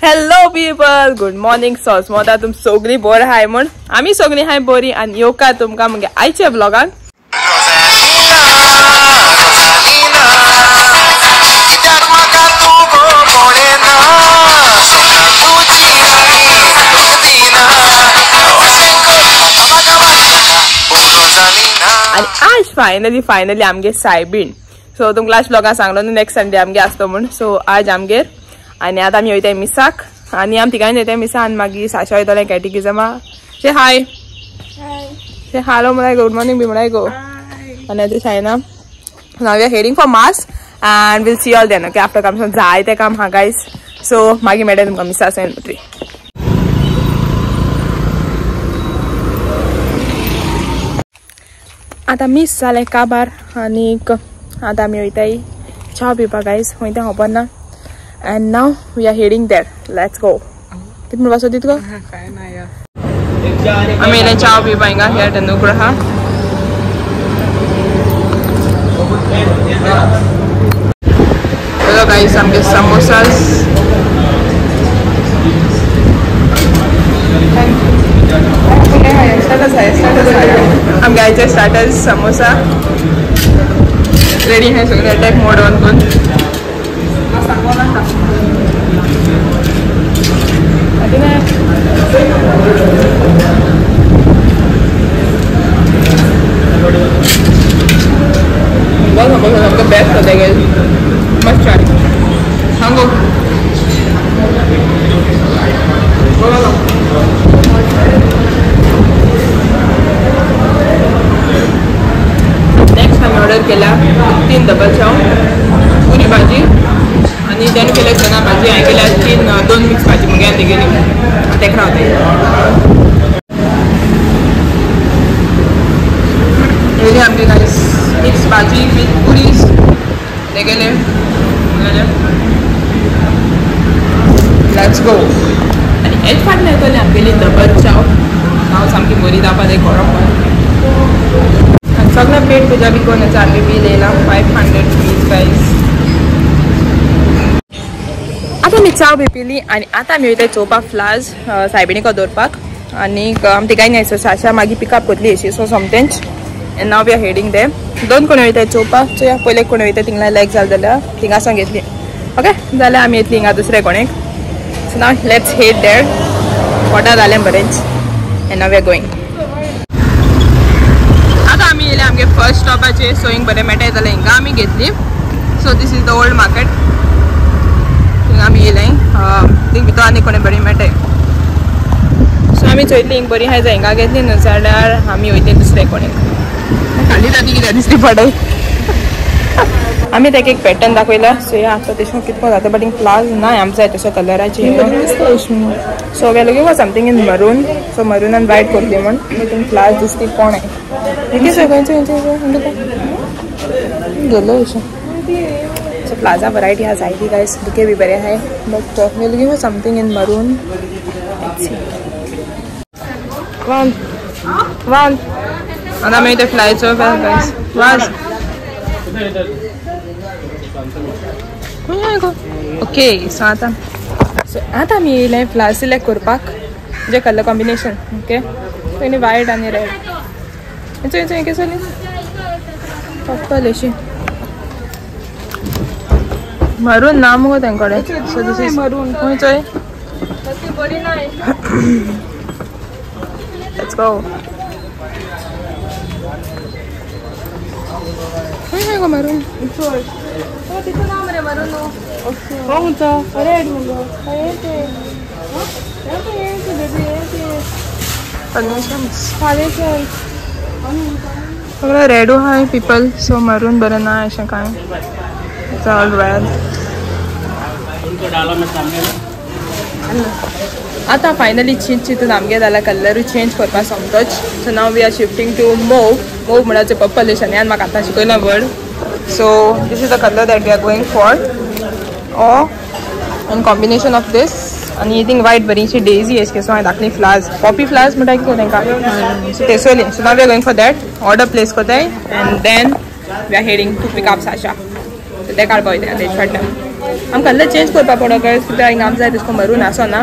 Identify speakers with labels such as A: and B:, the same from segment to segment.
A: Hello people, good morning. सोसमोता तुम सगळी बोर हाय म्हण आमी सगळी हाय बरी आनी येवकार तुमकां मगे आयच्या ब्लॉगान. आणि आज फायनली फायनली आमगे सायबीण. सो तुमकां लास्ट ब्लॉगान सांगलो न्हू नेक्स्ट संडे आमगे आसतो म्हूण. सो आज आमगेर आनी आतां आमी वयताय मिसाक आनी आमी तिगांय वयताय मिसा आनी मागीर साशा वयतलें कॅटिकिजमा. से हाय से हालो म्हणाय गो, गुड मॉर्निंग बी म्हणाय गो. आनी आतां Shaina now we are heading for mass and will see all then. Okay after काम जायते काम हा गायज. सो मागीर मेळटा तुमकां मिसा आसा. आतां मीस जालें काबार आनीक आतां आमी वयताय च्या पिवपाक गायज. खंय तें खबर ना. And now we are heading there. Let's go. कित म्हणपा सोदी तुका? आमी येयले च्या पिवपा हिंगा here Anugraha. Hello guys, आमगे समोसास. आमगे आयचे स्टार्टर्स समोसा रेडी आहाय सगळे. अटॅक मोड ऑन करून सामको बेस्ट जाता गायज. मस्त चाय सांगो. नेक्स्ट आमी ऑर्डर केला 3 डबल चाव पुरी भाजी आनी तेणें केल्या चना भाजी. हांवें केल्या 2 मिक्स भाजी मगे आनी तेगेली तेका रावताय. येयली आमगे गायज मिक्स भाजी विथ पुरीस तेगेले. Let's go. आनी हेच फाटल्यान येतली आमगेली डबल चाव. हांव सामकी बरी जावपा जाय गरम. आनी सगळें पेट पुजा बी करून आमी बील येयला 500 रुपीज गायज. आतां आमी च्याव बी पिली आनी आतां आमी वयता चोवपाक फ्लावर्स सायबिणीक दवरपाक. आनीक आमी तिगांय न्हय सो साशा मागीर पिकअप करतली अशी. सो सोमतेंच and now we are heading there. 2 कोण वयता चोवपाक. चोया पयले कोण वयता थिंगा लायक जालें जाल्यार थिंगा सावन घेतली. ओके जाल्यार आमी येतली हिंगा दुसरे कोणेक. So now let's head there. Order जालें बरेंच and now we are going. आतां आमी येयले आमगे फर्स्ट स्टॉपाचेर. सो हिंग बरें मेळटा जाल्यार हिंगा आमी घेतली. So this is the old market. हिंगा आमी येयले थिंग भितर आनी कोणें बरी मेळटाय. सो आमी चोयतली हिंग बरी आहाय जाल्यार हिंगा घेतली, न्हू जाल्यार आमी वयतली दुसरे कोणेक. खाली जाती कित्याक दिसली पडय. आमी ताका एक पॅटर्न दाखयला. सो या आतां तशें कितको जाता बट हिंग फ्लावर्स ना आमकां जाय तसो कलराचे. So we are looking for something in maroon. So maroon आनी व्हायट करतली म्हण हिंग फ्लावर्स दिसती कोण आहे. गेलो अशें. सो प्लाजा वरायटी आहा जायती गायज. बुके बी बरे आहाय but we are looking for something in maroon. One one आनी आमी ते फ्लाय चोवपाक गायज. वाज ओके. सो आतां आतां आमी येयले फ्लावर सिलेक्ट करपाक जे कलर कॉम्बिनेशन. ओके पयलीं व्हायट आनी रेड. चोय चोय केसली पर्पल अशी मरून ना मुगो तेंचे कडेन. सो this is मरून. खंय चोय. Let's go. खंय गो मरून? तितू ना मरे मरून. खंयचो रेड मुगो. सगळें रेडू आहाय पिपल. सो मरून बरें ना अशें कांय. It's all red. आतां फायनली चिंत चिंतून आमगे जाल्यार कलरूय चेंज करपाक सोमतोच. So now we are shifting to mauve. Mauve म्हणल्यार पर्पल अशें न्ही आनी म्हाका आतां शिकयला word. So this is the colour that we are going for or in combination of this. आनी थिंग व्हायट बरीशी डेजी अशें केसो हांवें धाकली फ्लावर्स पॉपी फ्लावर्स म्हणटा कितें तांकां. So तेसोली. So now we are going for that. Order place करताय and then we are heading to pick up Sasha. So ते काडपा वयता तेज फाटल्यान. आम कलर चेंज करपा पडो गायज कित्याक हिंगा आमकां जाय तशें करून मरून आसना.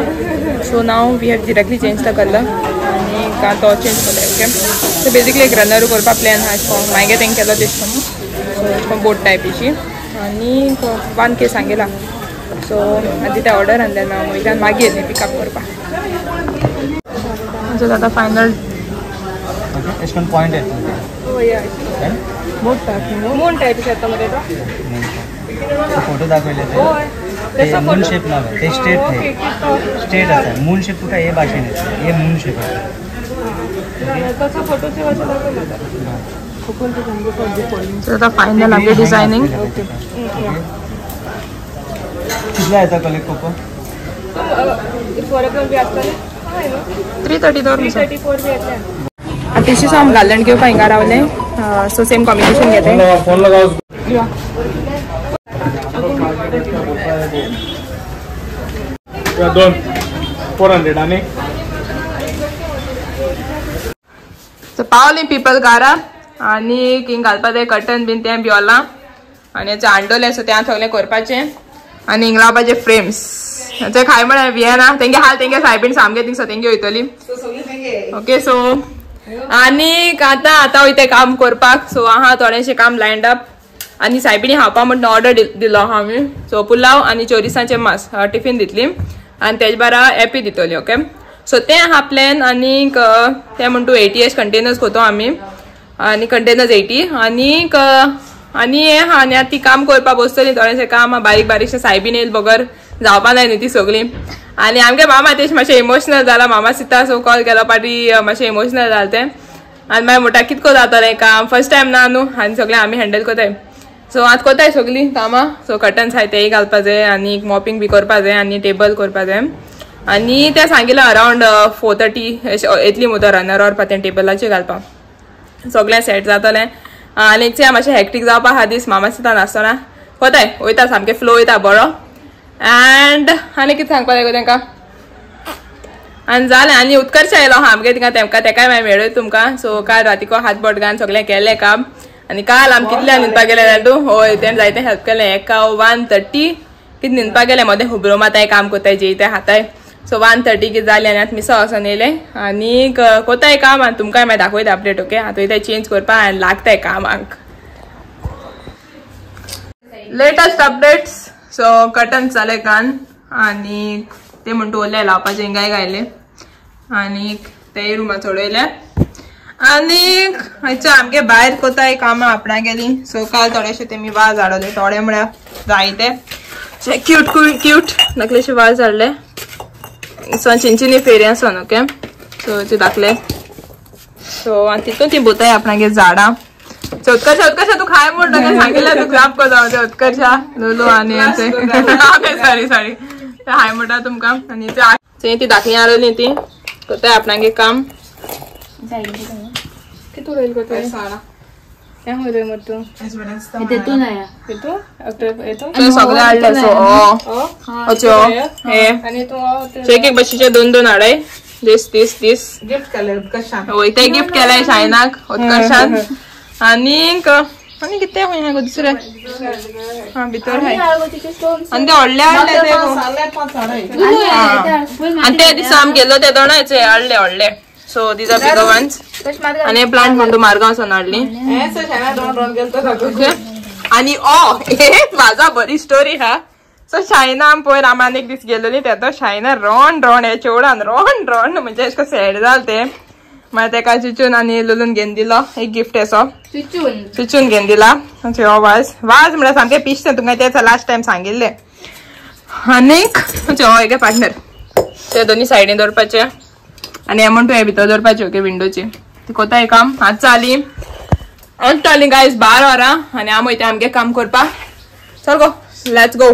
A: So now we have directly change the colour आनी तो चेंज करता. ओके सो बेजिकली एक रनर करपा प्लॅन आहा अशें करून मागीर तेंकां केलो तशें करून. सो अशें करून बोट टायपीची आनी 1K सांगिला. सो आनी ते ऑर्डर आनी then वयल्यान मागीर येतली पिकअप करपाक. सो आतां फायनल
B: पॉइंट येतलो
A: मून टायप येता मरे तो
B: फोटो दाखवले ते मून शेप ना ते स्ट्रेट आहे, स्ट्रेट आसा. मून शेप तुका हे भाशेन येता, हे मून शेप आसा.
A: तसो फोटो सो आतां फायनल आमगे डिझायनिंग.
B: कितले येता कलेक्ट कोको
A: 330 दवर 334 बी येतले. आतां तशीच हांव घालण घेवपाक हिंगा रावलें. सो सेम कॉम्बिनेशन घेते.
C: फोन लगाओ. दोन 400 आनी
A: सो पावली पिपल कारा आनी हिंग घालपा जाय कर्टन बीन तें बी ओलां आनी हेचें आंडोलें. सो तें सगळें करपाचें आनी हिंग लावपाचे फ्रेम्स. ते खाय म्हळ्यार वियेना तेंगे हाल तेंगे सायबीण सामके थिंग तेंगे वयतली. ओके सो आनी आतां आतां वयता काम करपाक. सो आहा थोडेशें काम लायंड अप आनी सायबिणी खावपा म्हणून ऑर्डर दिलो आहा आमी. सो पुलाव आनी चोरिसांचें मास टिफीन दितली आनी तेजे बारा एपी दितली. ओके सो तें आहा प्लॅन. आनीक तें म्हण तूं 80 कंटेनर्स कोतो आमी आनी कंटेनर्स 80 आनीक आनी हें आहा. आनी आतां ती काम करपाक बसतली थोडेशें काम आहा बारीक बारीकशें सायबीण येयल बगर जावपा जाय न्हू ती सगळीं. आनी आमगे मामा तेश मातशें इमोशनल जाला. मामा सिता सो कॉल केलो पाटी मातशें इमोशनल जालें तें. आनी मागीर म्हणटा कितको जातलें काम फर्स्ट टायम ना न्हू आनी सगळें आमी हँडल कोताय. सो आतां कोताय सगळीं कामां. सो कर्टन्स आहाय तेय घालपा जाय आनी मॉपिंग बी करपा जाय आनी टेबल करपा जाय. आनी तें सांगिलां अरावंड 4:30 अशें येतली मुतो रनर व्हरपा तें टेबलाचेर घालपा. सगळें सेट जातलें. आनी एक मातशें हेक्टीक जावपा आहा दीस मामा सिता नासतना कोताय वयता सामकें फ्लो वयता बरो. एंड आनी कितें सांगपा जाय गो तेंकां आनी जालें. आनी उत्कर्श आयलो आहा आमगे थिंगा तेमकां तेकाय मागीर मेळ्ळो तुमकां. सो काल रातीको हात बोट घालून सगळें केलें काम. आनी काल आमी कितल्या न्हिदपाक गेले जाल्यार तूं हय तेणें जायतें हेल्प केलें. एका 1:30 कितें न्हिदपाक गेलें मदें हुबरो माताय काम कोताय जेयताय खाताय. सो 1:30 कितें जालें आनी आतां मिसो वचोन येयलें आनी कोताय काम. आनी तुमकांय मागीर दाखयता अपडेट. ओके आतां वयताय चेंज करपाक आनी लागताय कामाक. Latest updates. सो कर्टन्स जाले कान आनी ते म्हणटा ओले लावपाचें हिंगाय घायले आनी तेय रुमा चडयले. आनी आमचे आमगे भायर कोताय कामां आपणा गेली. सो काल थोडेशे तेमी वाज हाडले थोडे म्हळ्यार जायते क्यूट क्यूट धाकलेशे वाज हाडले. सो चिंचिनी फेरी आसोन. ओके सो ते धाकले. सो आनी तितून ती बोताय आपणागे झाडां. सो उत्कर्षा उत्कर्षा तूं खाय म्हूण ताका सांगिल्लें तूं क्राप कोता ते उत्कर्षा लोलो आनी सॉरी सॉरी हाय म्हणटा तुमकां. आनी ती धाकली हाडली ती कोताय आपणागे काम. कितू रोयल कोताय सगळे हाडले. सो अच्यो हे एक एक बशीचे 2 2 हाडाय. दीस दीस दीस
D: गिफ्ट केले उत्कर्षान.
A: हय ते गिफ्ट केलाय शायनाक उत्कर्षान. आनीक आनी कितें खंय गो दुसरें हा भितर हाय आनी ते व्हडले हाडले ते आनी ते दिसा आमी गेल्लो ते दोणाचे हाडले व्हडले. So these are bigger ones. आनी प्लांट म्हणून मारगांव सावन हाडली. ओके आनी ओ हे म्हाजा बरी स्टोरी हा. सो शायना आमी पयर आमी आनी एक दीस गेलोली तेतो शायना रोंड रोंड हे चेवडान रोंड रोंड म्हणजे अशें सॅड जालें तें. मागीर तेका चिचून आनी लुलून घेवन दिलो एक गिफ्ट असो चिचून घेवन दिला. हो वाज वाज म्हळ्यार सामकें पिश्टें तुमकां तें लास्ट टायम सांगिल्लें. आनीक हो एक पार्टनर ते दोनी सायडीन दवरपाचे आनी हे म्हण तूं हे भितर दवरपाचे. ओके विंडोची ती कोताय काम आतां जाली. आनी गायज 12 वरां आनी आमी वयता आमगे काम करपाक. चल गो let's go.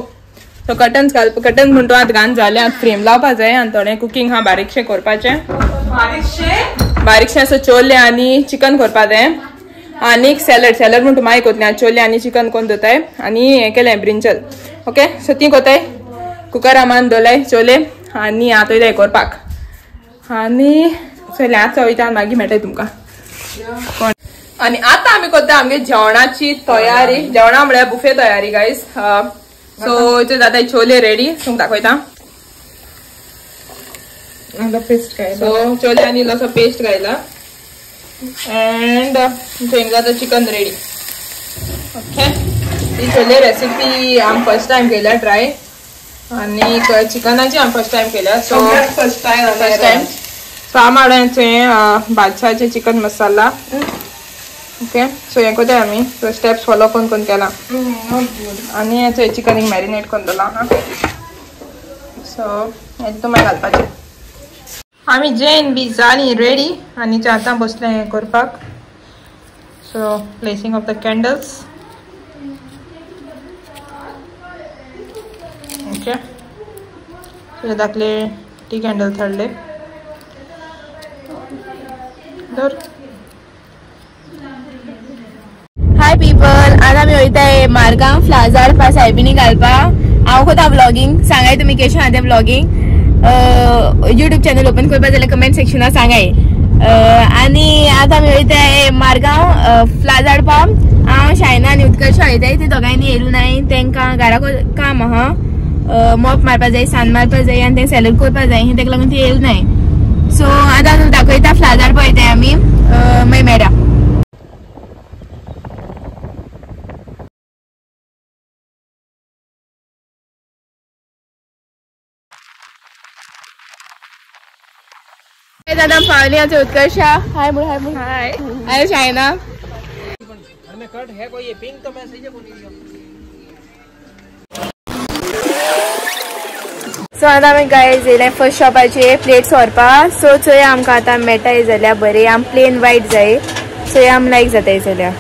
A: So curtains घाल कर्टन्स म्हणटा आतां घान जालें. आतां फ्रेम लावपा जाय आनी थोडें कुकींग आहा बारीकशें करपाचें. बारीकशें असो चोले आनी चिकन करपा जाय आनी सॅलड. सॅलड म्हण तूं मागीर कोतलें. चोले आनी चिकन कोन्न दवरताय आनी हें केलें ब्रिंजल. ओके सो ती कोताय कुकरा मान दवरलाय चोले आनी आतां वयताय करपाक. आनी चोले आतां वयता आनी मागीर मेळटाय तुमकां. कोण आनी आतां आमी करता आमगे जेवणाची तयारी. जेवणा म्हळ्यार बुफे तयारी गायज. सो इथे जाता छोले रेडी तुमकां दाखयता.
D: पेस्ट काय
A: सो छोले आनी इल्लोसो पेस्ट घायला अँड थंय जाता चिकन रेडी. ओके ही छोले रेसिपी आम फर्स्ट टायम केल्या ट्राय आनी चिकनाची आम फर्स्ट टायम केल्या. सो
D: फर्स्ट टायम
A: सो आम हाडून थंय बादशाचे चिकन मसाला. ओके सो हें कोताय आमी सो स्टेप्स फॉलो करून करून केला आनी थंय चिकन एक मॅरिनेट करून दवरला. हां सो हें तितून मागीर घालपाचें. आमी जेन बी जाली रेडी आनी ते आतां बसले हें करपाक. So placing of the candles. Okay so धाकले टी कॅन्डल्स हाडले.
E: हाय पीपल, आज आमी वयताय मारगांव फ्लाजार पा सायबिणी घालपा. हांव कोता व्लॉगिंग सांगाय तुमी कशें आहा तें व्लॉगिंग. यूट्यूब चॅनल ओपन करपा जाल्यार कमेंट सेक्शनाक सांगाय. आनी आतां आमी वयताय मारगांव फ्लाजार पा. हांव शायना आनी उत्कर्ष वयताय. ते दोगांयनी येयलू नाय, तेंकां घरा काम आहा, मॉप मारपा जाय, सान मारपा जाय आनी तें सॅलूट करपा जाय, तेका लागून ती येयलू नाय. सो आतां दाखयता फ्लाजार पळयताय आमी. मागीर मेळया. दादा पावली आमचे उत्कर्षा. हाय बोल, हाय बोल, हाय हाय शायना. सो आतां आमी गायज येयले फर्स्ट शॉपाचेर प्लेट्स व्हरपा. सो चोया आमकां आतां मेळटाय जाल्यार बरें. आम प्लेन वायट जाय, चोया आम लायक जाताय जाल्यार.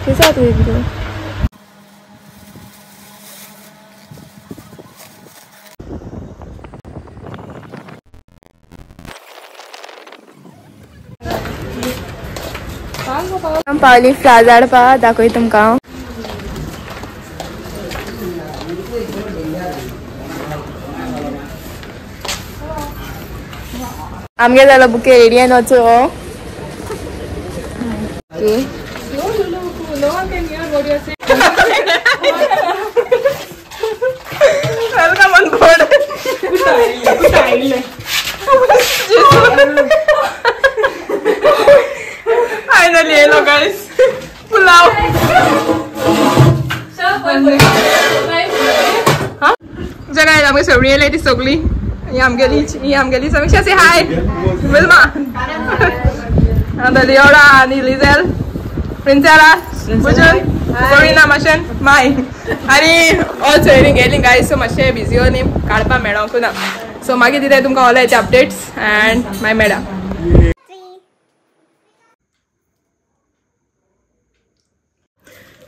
E: तुझा पावली फ्लाजार पा दाखय तुमकां. आमगे जालो बुके रेडी आनी वचो. Okay
A: Welcome on board. Finally, hello guys. Pulao. Huh? जगा आमगे सगळी येयली ती सगळी. ही आमगेली, ही आमगेली समीक्षा से हाय. विल्मा. आतां लियोडा आनी लिझेल. प्रिन्सेला, भुजन, कोरिना माशेन, माय. आनी ऑल सोयरीं गेली गायज. सो मातशें बिजी न्ही काडपा मेळोंक ना. सो मागीर दिता तुमकां ऑल हेचे अपडेट्स अँड मागीर मेळा.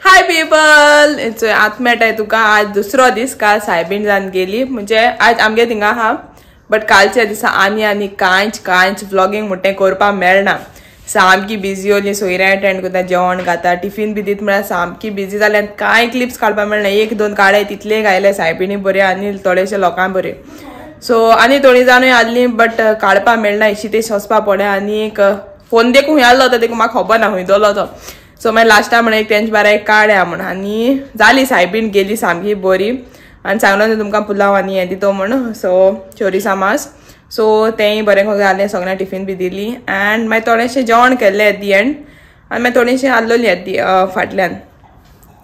A: हाय पीपल, आतां मेळटाय तुका. आज दुसरो दीस. काल सायबीण जावन गेली, म्हणजे आज आमगे थिंगा आहा बट कालच्या दिसा आनी आनी कांयच कांयच व्लॉगिंग म्हणटा करपाक मेळना. सामकी बिजी ओली, सोयऱ्यां अटेंड करता, जेवण घाता, टिफीन बी दीत म्हळ्यार सामकी बिजी जाल्यार कांय क्लिप्स काडपाक मेळना. एक दोन काडे तितले घायले सायबिणी बऱ्यो आनी थोडेशे लोकांक बरे. सो आनी थोडीं जाणूय आहली बट काडपाक मेळना, अशी ते वचपा पडलें. आनी एक फोन देखून खंय आहलो तो देखून म्हाका खबर ना खंय दवरलो तो. सो मागीर लास्टाक म्हणून एक तेंचे बारा एक काड्या म्हण आनी जाली सायबीण गेली सामकी बरी. आनी सांगलो तुमकां पुलाव आनी हें दितो म्हण. सो चोरिसा मास. सो तेंय बरें करून जालें, सगळ्यांक टिफीन बी दिली अँड मागीर थोडेशें जेवण केल्लें एट the and आनी मागीर थोडेशें आहलोली एट the फाटल्यान.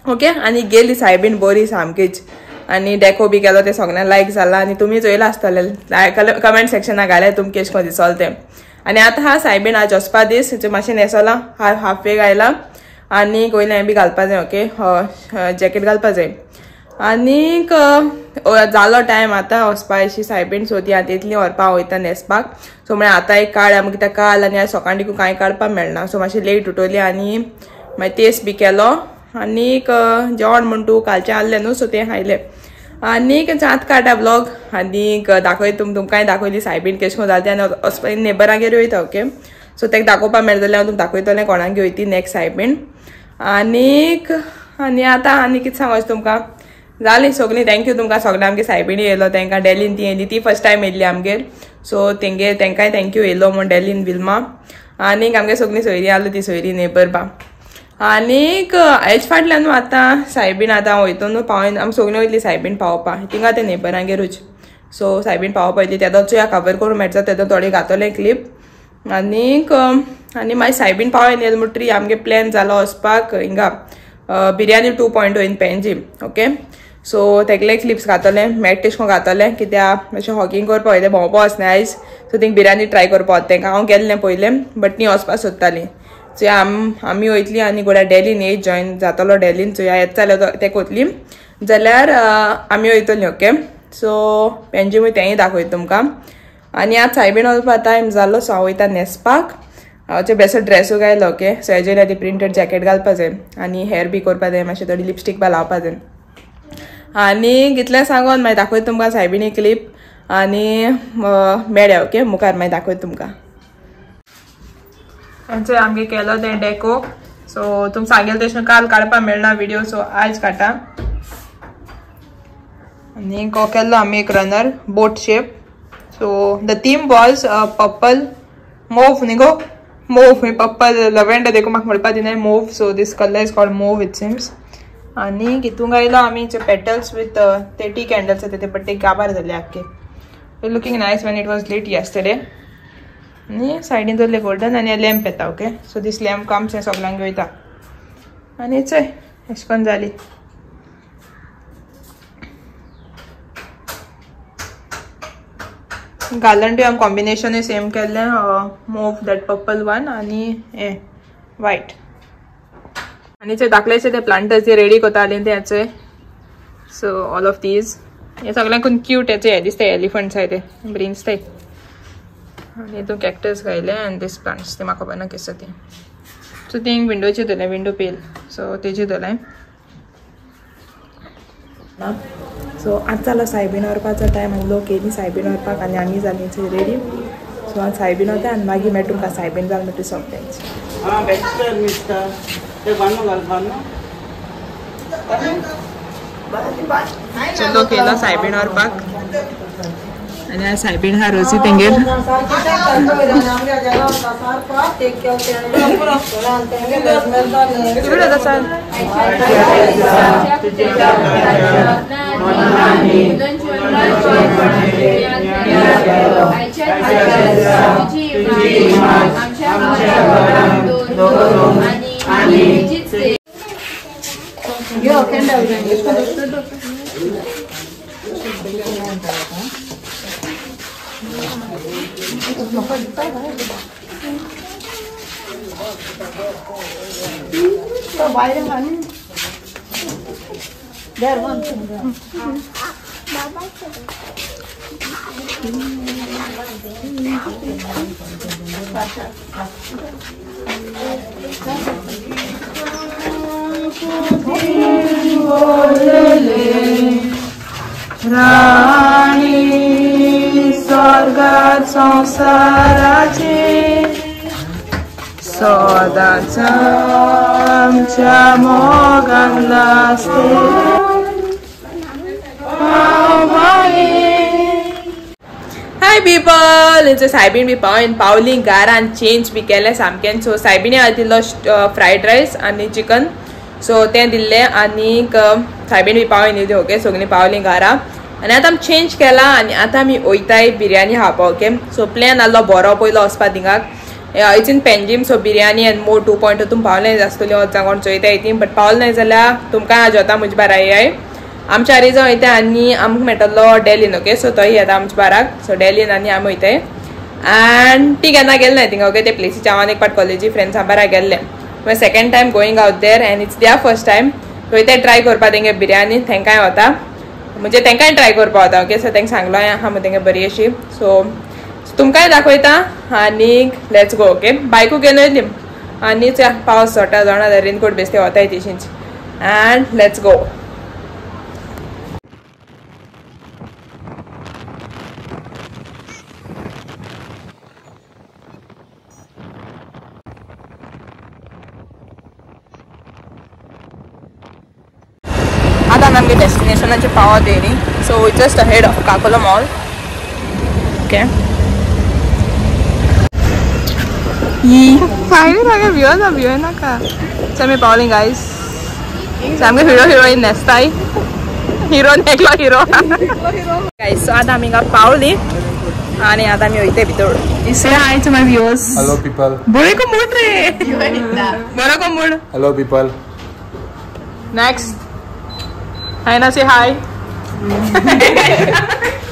A: ओके आनी गेली सायबीण बरी सामकीच. आनी डेको बी केलो तें सगळ्यांक लायक जाला आनी तुमी चोयलां आसतलें, कमेंट सेक्शनाक घाल्यार तुमकां केश करून दिसोल तें. आनी आतां हा सायबीण आज वचपा दीस, मातशें न्हेसोलां, हाफ वेग आयला आनी वयलें हें बी घालपा जाय. ओके जॅकेट घालपा जाय. आनीक जालो टायम आतां वचपा अशी सायबीण. सो ती आतां इतली व्हरपा वयता न्हेसपाक. सो म्हळ्यार आतां एक काड आमकां कित्याक काल आनी आज सकाळीं देखून कांय काडपाक मेळना. सो मातशें लेट उठवली आनी मागीर तेस बी केलो आनीक जेवण म्हण तूं कालचें आहलें न्हू, सो तें खायलें. आनीक आतां काडटा व्लॉग आनीक दाखय तुमकांय दाखयली सायबीण केश करून जाली. आनी वचपा नेबरागेर वयता. ओके सो तेका दाखोवपाक मेळटलें जाल्यार हांव तुमकां दाखयतलें कोणागेर वयती नेक्स्ट सायबीण. आनीक आनी आतां आनी कितें सांगोचें तुमकां, जाली सगळीं thank you तुमकां सगळ्या आमगे सायबिणी येयलो तांकां डेलीन ती येयली ती फर्स्ट टायम येयल्ली आमगेर सो तेंगेर तांकांय thank you येयलो म्हूण डेलीन विल्मा आनीक आमगे सगळीं सोयरी आसलो ती सोयरी नेबर बा आनीक हेच फाटल्यान न्हू आतां सायबीण आतां वयतो न्हू पावोन आमी सगळीं वयतली सायबीण पावोवपा थिंगा ते नेबरांगेरूच सो सायबीण पावोवपा वयतली तेदो चोया कवर करूंक मेळटा तेदो थोडे घातले क्लिप आनीक आनी मागीर सायबीण पावोन येयले म्हणटरी आमगे प्लॅन जालो वचपाक हिंगा biryani 2.0 in Panjim okay so तेगले क्लिप्स घातले मेट तेश कोन्न घातले कित्याक मातशें हॉकिंग करपा वयता भोंवपा वचना आयज सो थिंग बिर्याणी ट्राय करपा वता तेंकां हांव गेल्लें पयलें बट ती वचपा सोदतालीं सो आमी वयतली आनी गोड्या डेलीन एक जॉयन जातलो डेलीन चोया येता जाल्यार तेका वतली जाल्यार आमी वयतली ओके सो पेंजीम तेंय दाखयता तुमकां आनी आतां सायबीण वचपा टायम जालो सो हांव वयता न्हेसपाक हांव बेसो ड्रेसूय घायलो ओके सो हेजेर आतां प्रिंटेड जॅकेट घालपा जाय आनी हेर बी करपा जाय मातशें थोडी लिपस्टीक बा लावपा जाय आनी कितलें सांगोन मागीर दाखयता तुमकां सायबिणी क्लिप आनी मेळ्या ओके मुखार मागीर दाखयता तुमकां हेंचे आमगे केलो तें डेको सो तुमकां सांगेल तशें काल काडपा मेळना विडियो सो आयज काडटा आनी केल्लो आमी एक runner boat shape so the theme was purple mauve न्ही गो मोव पर्पल लव्हेंडर देखून म्हाका म्हणपा दिनाय mauve so this colour is called mauve it seems आनी हितूंक आयलो आमी पेटल्स विथ ते टी कॅन्डल्स आसा ते बट ते गाबार जाले आख्खे looking nice when it was lit yesterday आनी सायडीन दवरले गोल्डन आनी लॅम्प येता okay so this lamp comes हें सगळ्यांक वयता आनी चोय अशें करून जाली गार्लंडूय आमी कॉम्बिनेशनूय सेम केल्लें मोव that purple one आनी हें वायट आनी चोय दाखलेचे ते प्लांटर्स ते रेडी करताले ते चोय सो ऑल ऑफ these हे सगळ्यांकून क्यूट हेचे हे दिसता एलिफंट्स आहाय ते बरी दिसताय आनी हितून कॅक्टस घायले आनी these plants ते म्हाका खबर ना केस ते सो ते एक विंडोचेर दवरलें विंडो पेल सो तेजेर दवरलें सो आतां जालो सायबीण व्हरपाचो टायम आनी लोक येयली सायबीण व्हरपाक आनी आमी जालीं रेडी सो आतां सायबीण वता आनी मागीर मेळटा तुमकां सायबीण जालें म्हणटकीर सगळ्यांची सो लोक येयलो सायबीण व्हरपाक आनी आज सायबीण आहा रोजी तेंगेर राणी स्वर्गात संसाराचे सदांच आमच्या मोगान लासते हाय पीपल it's सायबीण बी पावून पावली घरान चेंज बी केलें सामकें सो सायबिणी दिल्लो फ्रायड रायस आनी चिकन सो तें दिल्लें आनीक सायबीण बी पावून येयली ओके सगळीं पावलीं घरा आनी आतां आमी चेंज केला आनी आतां आमी वयताय बिर्याणी खावपा ओके सो प्लॅन आहलो बरो पयलो वचपा थिंगाक it's in Panjim so biryani and more 2.0 तुम पावलें आसतली वच कोण चोयताय ती बट पावलें नाय जाल्यार तुमकां आज वता म्हजे बारा येय आमच्या आरी जावन वयता आनी आमकां मेळटलो डेलीन ओके सो तोय येता आमच्या बाराक सो डेलीन आनी आमी वयताय आनी ती केन्ना गेले ना थिंगा ओके ते प्लेसीच्या हांव एक पाट कॉलेजी फ्रेंड्सां बारा गेल्ले मागीर second time going out there and it's their first time वयताय ट्राय करपा तेंगे बिर्याणी तेंकांय वता म्हणजे तेंकांय ट्राय करपा वता ओके सो तेंका सांगलो आहा मग तेंगे बरी अशी सो तुमकांय दाखयता आनी let's go okay बायकू घेवन वयतली आनी पावस सोडटा जाणा रेनकोट बेस्ते वताय तशींच अँड let's go. आता आमी आमगे डेस्टिनेशनाचे पावत येयली. So just ahead of Kakola mall. Okay finally हांगा व्ह्यू आसा, व्ह्यू नाका. सो आमी पावली गायज. सामके हिरो हिरोईन न्हेसताय, हिरो एकलो हिरो. गायज सो आतां आमी हिंगा पावली आनी आतां आमी वयता भितर. Say hi to my viewers.
C: Hello people.
A: बरो को मूड रे, बरो को mood.
C: Hello people.
A: Next hi ना, से हाय.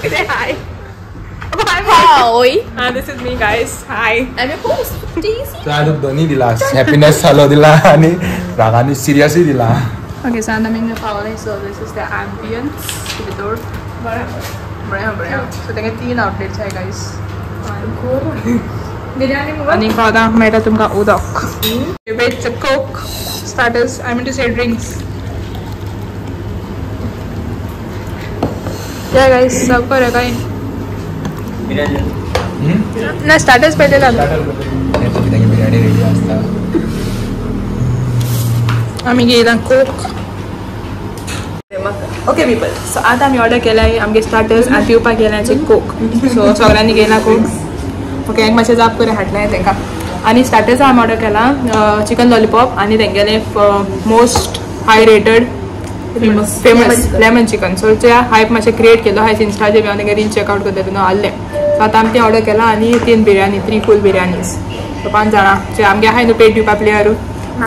A: Say hi.
E: Hi.
A: This is me guys. Hi.
E: I'm your host Daisy.
C: तर दोन्ही दिला, हॅपीनेस जालो दिला आनी रागानी सिरियसली दिला.
A: ओके सो आतां आमी पावले. So this is the ambience भितर. बरें बरें बरें. सो तेंगे 3 आउटलेट्स आहाय गायज.
D: बिर्याणी
A: आनी आतां मेळटा तुमकां उदक with coke starters, I mean to say drinks. या गायज सब करूया काय ना स्टार्टर्स पहिले लागलो.
C: बिर्याणी रेडी आसता.
A: आमी घेयला कोक. ओके पीपल, सो आतां आमी ऑर्डर केलाय आमगे स्टार्टर्स आनी पिवपाक गेल्याचे कोक. सो सगळ्यांनी घेयला कोक. ओके एक मातशें जाप करून हाडलें तांकां. आनी स्टार्टर्स आमी ऑर्डर केला चिकन लॉलीपॉप आनी तेंगेले most high rated famous lemon chicken. So ते हायप मातशें क्रिएट केलो हायस इन्स्टाचेर बी हांव तेंगे रील चॅकआवट करता तेन्ना आहलें. सो आतां आमी तें ऑर्डर केलां आनी 3 बिर्याणी, 3 फूल बिर्याणीज. सो 5 जाणां जे आमगे आहाय न्हू पेट दिवपा प्लेयरू,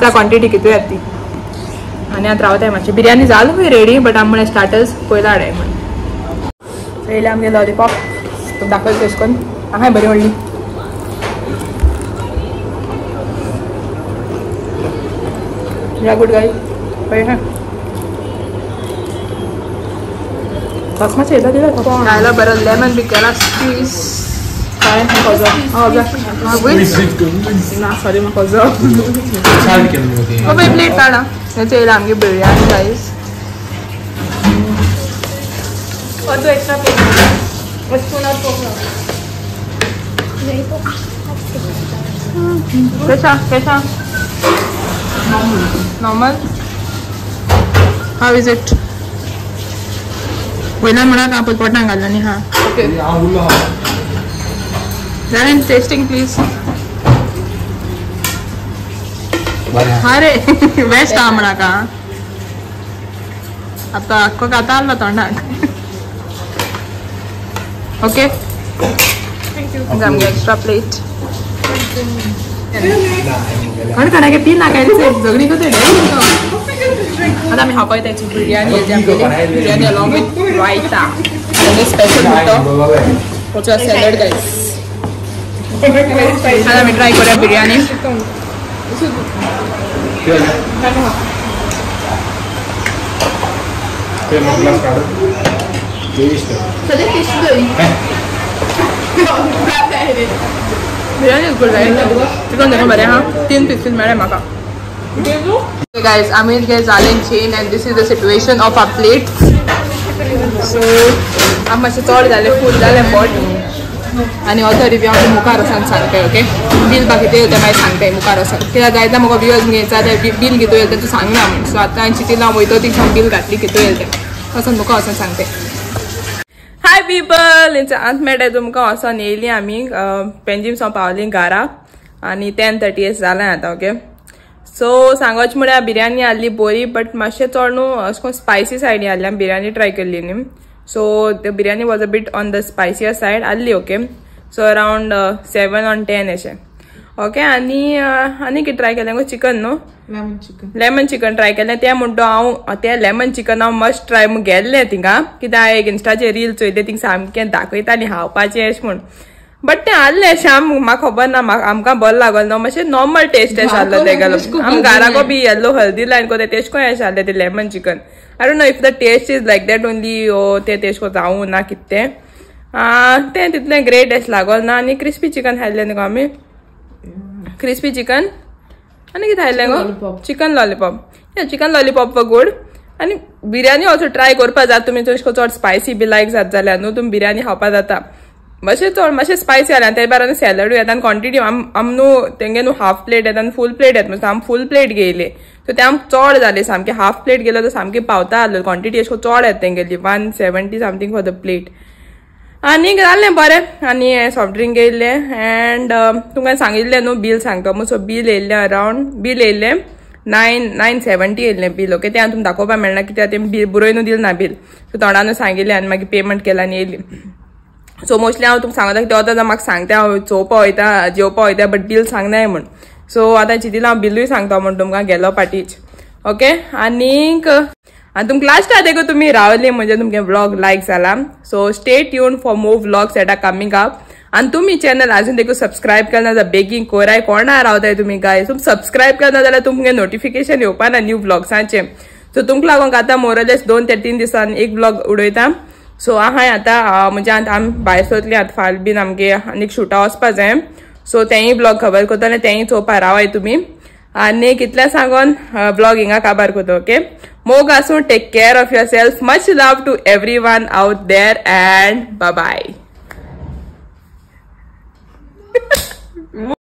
A: त्या क्वॉन्टिटी कितू येता ती. आनी आतां रावताय मातशें. बिर्याणी जाल खंय रेडी, बट आमी म्हणलें स्टार्टर्स पयलो हाडाय म्हण. सो येयलें आमगे लॉलीपॉप दाखयलें तशें करून आहाय बरी व्हडली. या गुड गाय बरें आहा. रस मातशें येयलो दिला खायला बरो लेमन बी केला स्क्वीज. काय ना सॉरी म्हाका पळय प्लेट काडा. हेचे येयला आमगे बिर्याणी गायज. एक्स्ट्रा प्लेट कशा कशा नॉर्मल. How is it? वयल्यान म्हणाक हांव पयलीं पोटान घालना न्ही. हां ओके जालें. Tasting please. हा रे बेस्ट आहा म्हणाका. आतां आख्खो खाता आहलो तोंडाक. ओके आमगे एक्स्ट्रा प्लेट. कोण कोणाक पी नाका झगडी करता. आतां आमी खावपाक वयता बिर्याणी. बिर्याणी अलॉंग विथ रायता आनी स्पेशल म्हणटा सॅलड गायज. आतां आमी ट्राय करूया biryani. Biryani is good right. Chicken देखून बरें आहा. 3 पीसीस मेळ्ळे म्हाका. Okay guys, आमी जालें chain and this is the situation of our plate. So आमी मातशें चड जालें, फूल जालें पोट. आनी ऑथर रिव्यू हांव मुखार वचून सांगताय. ओके बील बाकी तें मागीर सांगताय मुखार वचून, कित्याक जायते म्हाका व्यूअर्स घेयता ते बील कितू येयलें तें तूं सांगना म्हूण. सो आतां हांवें चिंतलां हांव वयतो थिंग बील घातली कितू येयलें तें वचून मुखार वचून सांगताय. हाय पीपल, आतां मेळटा तुमकां. वचोन येयली आमी पेंजीम सावन पावली घरा आनी 10:30 जालें आतां. ओके सो सांगोच म्हळ्यार बिर्याणी आहली बरी, बट मातशें चड न्हू अशें करून स्पायसी सायडी आहली. आमी बिर्याणी ट्राय केल्ली न्ही, so the biryani was a bit on the spicier side आहली. ओके सो अरावंड 7 on 10 अशें. ओके आनी आनी कितें ट्राय केलें गो? चिकन न्हू, लेमन चिकन ट्राय केलें. तें म्हणटा हांव तें लेमन चिकन हांव मस्ट ट्राय म्हूण गेल्लें थिंगा, कित्याक हांवें एक इन्स्टाचेर रील चोयलें, थिंग सामकें दाखयतालीं खावपाचें अशें म्हूण. बट तें आहलें श्याम म्हाका खबर ना, आमकां बरें लागल ना, मातशें नॉर्मल टेस्ट अशें आहलो तेगेलो. आम घराको बी येल्लो हल्दी लायन कोता तेश कोन अशें आहलें तें lemon chicken. I don't know if the taste is like that only ओ तें तेश कोन जावूं ना कितें तें तितलें ग्रेट अशें लागल ना. आनी क्रिस्पी चिकन खायल्लें न्ही गो आमी, क्रिस्पी चिकन आनी कितें खायल्लें गो? Chicken lollipop. Chicken lollipop व गुड. आनी बिर्याणी ऑल्सो ट्राय करपा जाता तुमी, चड चड स्पायसी बी लायक जाता जाल्यार न्हू तुमी बिर्याणी खावपा जाता. मातशें चड मातशें स्पायसी जालें आनी ते भायर आनी सॅलडूय येता आनी क्वॉन्टिटी आम न्हू तेंगे न्हू हाफ प्लेट येता आनी फूल प्लेट येता, आमी फूल प्लेट घेयली. सो ते आमकां चड जाले सामके हाफ प्लेट गेलो तर सामकी पावता आसलो क्वॉन्टिटी अशें चड येता तेंगेली 170 समथींग फॉर the plate. आनी जालें बरें आनी सॉफ्ट ड्रिंक येयल्लें एंड तुमकां सांगिल्लें न्हू बील सांगता म्हूण. सो बील येयल्लें अरावंड बील येयल्लें 970 येयल्लें बील. ओके तें हांव तुमकां दाखोवपाक मेळना कित्याक तें बील बरोवन दिलें ना बील. सो तोंडानू सांगिल्लें आनी मागीर पेमेंट केला आनी येयली. सो मोस्टली हांव तुमकां सांगता की ते आतां म्हाका सांगता हांव चोवपा वयता जेवपा वयता बट बील सांगनाय म्हूण. सो आतां चिंतिलां हांव बिलूय सांगता म्हूण तुमकां गेलो पाटीच. ओके आनीक आनी तुमकां लास्टाक देखून तुमी रावली म्हणजे तुमगे व्लॉग लायक जाला. So stay tune for more vlogs that are coming up. आनी तुमी चॅनल अजून देखून सबस्क्रायब केला जाल्यार बेगीन कोराय कोणा रावताय तुमी गायज. तुमी सबस्क्रायब केला जाल्यार तुमगे नोटिफिकेशन येवपा ना न्यू व्लॉग्सांचे. सो तुमकां लागून आतां मोरलेस 2 ते 3 दिसान एक व्लॉग उडयता. सो आहाय आतां म्हणजे आतां आमी भायर सरतली आतां फाल्यां बीन आमगे आनीक शुटा वचपा जाय. सो तेंय ब्लॉग खबर करतले तेंय चोवपा रावाय तुमी. आनी कितलें सांगोन ब्लॉग हिंगा काबार करता. ओके मोग आसूं, take care of yourself, much love to everyone out there and bye bye.